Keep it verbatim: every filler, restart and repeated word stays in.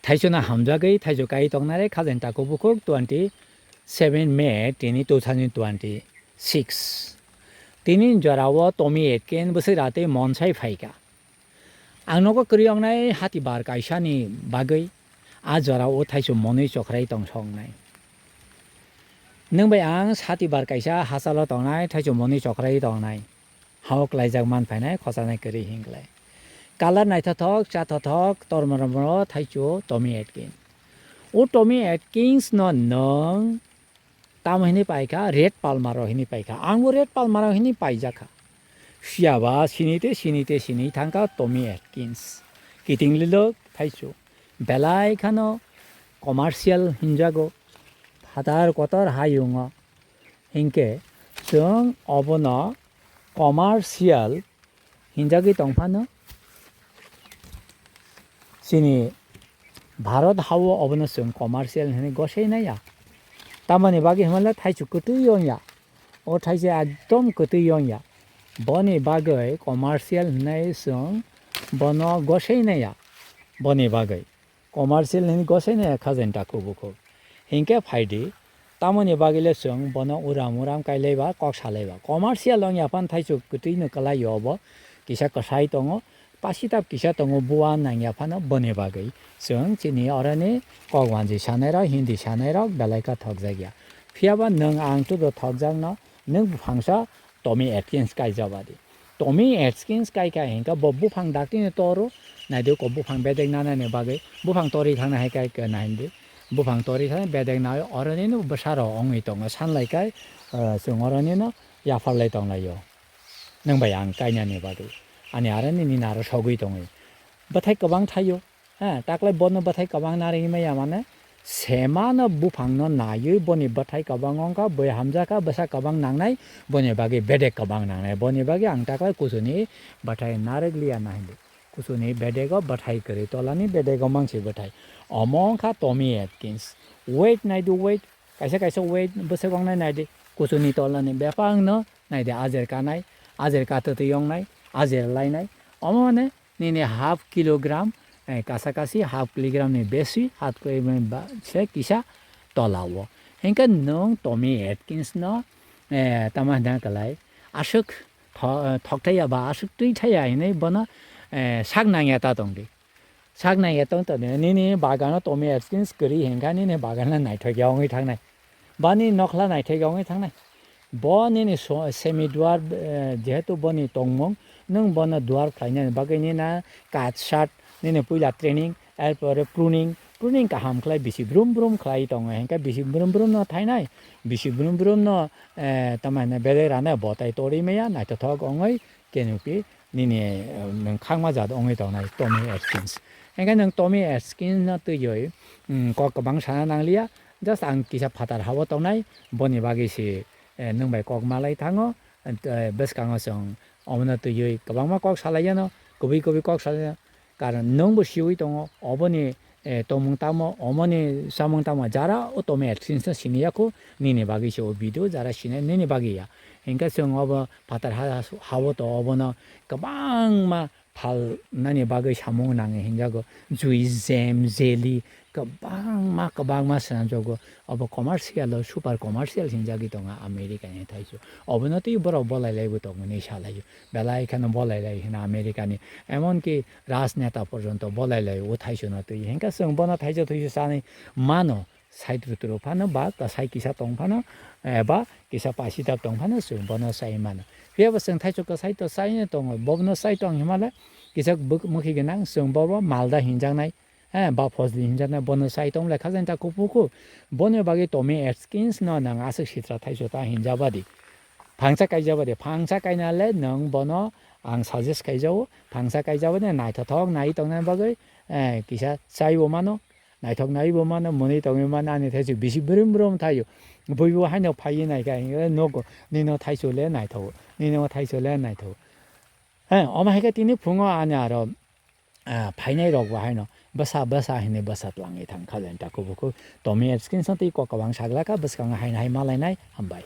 Thaichuna hamjagwi thaichu kai tongnare khajen takhuk bukhuk twenty seven May tini two thousand twenty six. Tini jorao Tommy Atkins bwswk ratwi monsai phaikha. Ang nogo kwrwi wngnai hati bar kaisani bagwi a jorao thaichu monwi chokrai tongsoknai. Nwng bai ang sati bar kaisa hachalo tongnai, thaichu monwi chokrai tongnai. Hao klaijak man phainai, khochanai kwrwi hinklai. Colour naithothok, chathothok, tormoromro thaichu Tommy Atkins. O Tommy Atkins no nwng tamo hini paikha, Red Palmer o hini paikha. Angbo Red Palmer o hini paijakha. Siyaba sinite, sinite, sini thangkha Tommy Atkins. Kiting lilok thaichu. Belai khano commercial hinjago. Phatar kotor hayungo. Hinkhe chwng obono commercial hinjagwi tongphano, chini Bharat hao obono chwng commercial hinwi gosai naiya. Tamoni bagwi hwnle thaichu kwtwi yongya. O thaise ekdom kwtwi yongya. Boni bagwi commercial hinwi chwng bono gosai naiya. Boni bagwi. Commercial hinwi gosai naiya khajen takhuk bukhuk. Hinkhe phaidi, tamoni bagwile chwng bono uram uram kailaiba, kok salaiba. Commercial wngya phano thaichuk kwtwino kwlaio obo, kisa kwsai tongo, pasitab kisa tongo, bua nangya phano boni bagwi. Chwng chini oroni kok wanjwi sanairok, Hindi sanairok belai kha thokjakya. Phiyaba nwng ang tudo thokjakno, nwng buphangsa Tommy Atkins kaijabadi. Tommy Atkins kai kai hinkhe bo buphang daktino toro, naidi ko buphang bedek nanani bagwi, buphang tori thangna hai kai kai naidi. Buphang tori thang bedek nai oroni no bwsarok ongwi tongo, sanlai kai, ah, chwng oroni no yapharlai tonglaio. Nwng bai ang kainani bagwi. Ani aroni nini aro sogwi tongwi. Bwthai kwbang thaio. Ha, taklai bono bwthai kwbang narwgwi maya mane, semano buphangno naiwi boni bwthai kwbang wngkha, bui hamjakha, bwsa kwbang nangnai, boni bagwi bedek kwbang nangnai, boni bagwi ang taklai kuchuni bwthai narwkliya na hindi. Kuchuni bedego bwthai kwrwi, tolani bedego mangsi bwthai. Omo wngkha Tommy Atkins. Weight naidu weight, kaisa kaisa weight bwswk wngnai naidi, kuchuni tolani bepangno naidi, ajer kanai, ajer katwtwi wngnai, ajer lainai. Omo mane nini half kilogram, eh, kasa kasi half kilogram ni besi, half kilogram ba se kisa tola o. Hinkhe nwng Tommy Atkins no, eh, tamo hwnna kwlai, aswk tho-, thokthaiya ba aswk twi thaiya hinwi bono, eh, sak nangya ta tongdi. Sak nangya tong tongdi. Nini bagano Tommy Atkins kwrwi hinkha nini bagano naithokya wngwi thangnai. Bani nokhla naithai wngwi thangnai. Bo nini so-, semi dwarf, eh, jehetu boni tongmung, nwng bono dwarf khlainani bagwi nini na cut shot, nini puila training, erpore pruning, pruning kaham khlai bisi brum brum khlai tongo, hinkhe bisi brum brum no thainai, bisi brum brum no, eh, tamani bedek rana botai torwi maya, naithothok wngwi kenupi. Nini, eh, nwng khakma jat wngwi tongnai Tommy Atkins. Hinkhe nwng Tommy Atkins no twiwi, mm, kok kwbang sana nangliya, just ang kisa phatar hao tongnai, boni bagwi se, eh, nwng bai kok malai thango, eh, bwskango chwng omono twiwi kwbangma kok salaiyano, kubui kubui kok salaiyano, karon nwngbo siwi tongo, oboni eh, tongmung tamo, omoni samung tamo, jara o Tommy Atkins no siniya kho, nini bagwi se o video, jara sinai nini bagwi ya. Hinkhe chwng obo phatar ha, ha, hao to obono kwbangma phal nani bagwi samung nangi hinjago. Juice, jam, jelly, kwbangma, kwbangma swnamjago. Obo commercial o, super commercial hinjagwi tongo America ni thaisu. Obono twi borok bolai laibo tongmani salaio. Belai kheno bolai lai hino America ni. Emonki Rajneta porjonto bolai lai o thaichuna twi. Hinkhe chwng bono thaicho thwicho chanwi mano, side ruturo phano ba kwsai kisa tong phano, eh, ba kisa paisita tong phano chwng bono chai mano. Phiyaba chwng thaicho kwsai to chaino tongo, bobono chai tong hinmale kisa bwk-, mwkhwi gwnang chwng bobo malda hinjaknai, eh, ba phojli hinjaknai, bono chai tong le khajani ta kuphur kuk. Boni bagwi Tommy Atkins no nang aswk sitra thaicho ta hinjabadi. Phangsa kaijabadi, phangsa kainale nwng bono ang suggest khaijao, phangsa kaijabadi naithothok nai tongna bagwi, eh, kisa chaibo mano, naithok naibo mano, mwnwi tongwi mano, ani thaichu bisi brum brum thaio. Buibo haino phaiwi naikha, eh, nogo, nino thaichu le naithogo, nino thaichu le naithogo. Eh, omo hai khe tini phungo ani aro, ah, phainai rok bo haino bwsa bwsa hinwi bwsa twlangwi thang kha jani ta kubuk kuk. Tommy Atkins no twi kok kwbang saglaka bwskango haino hai malainai, hambai.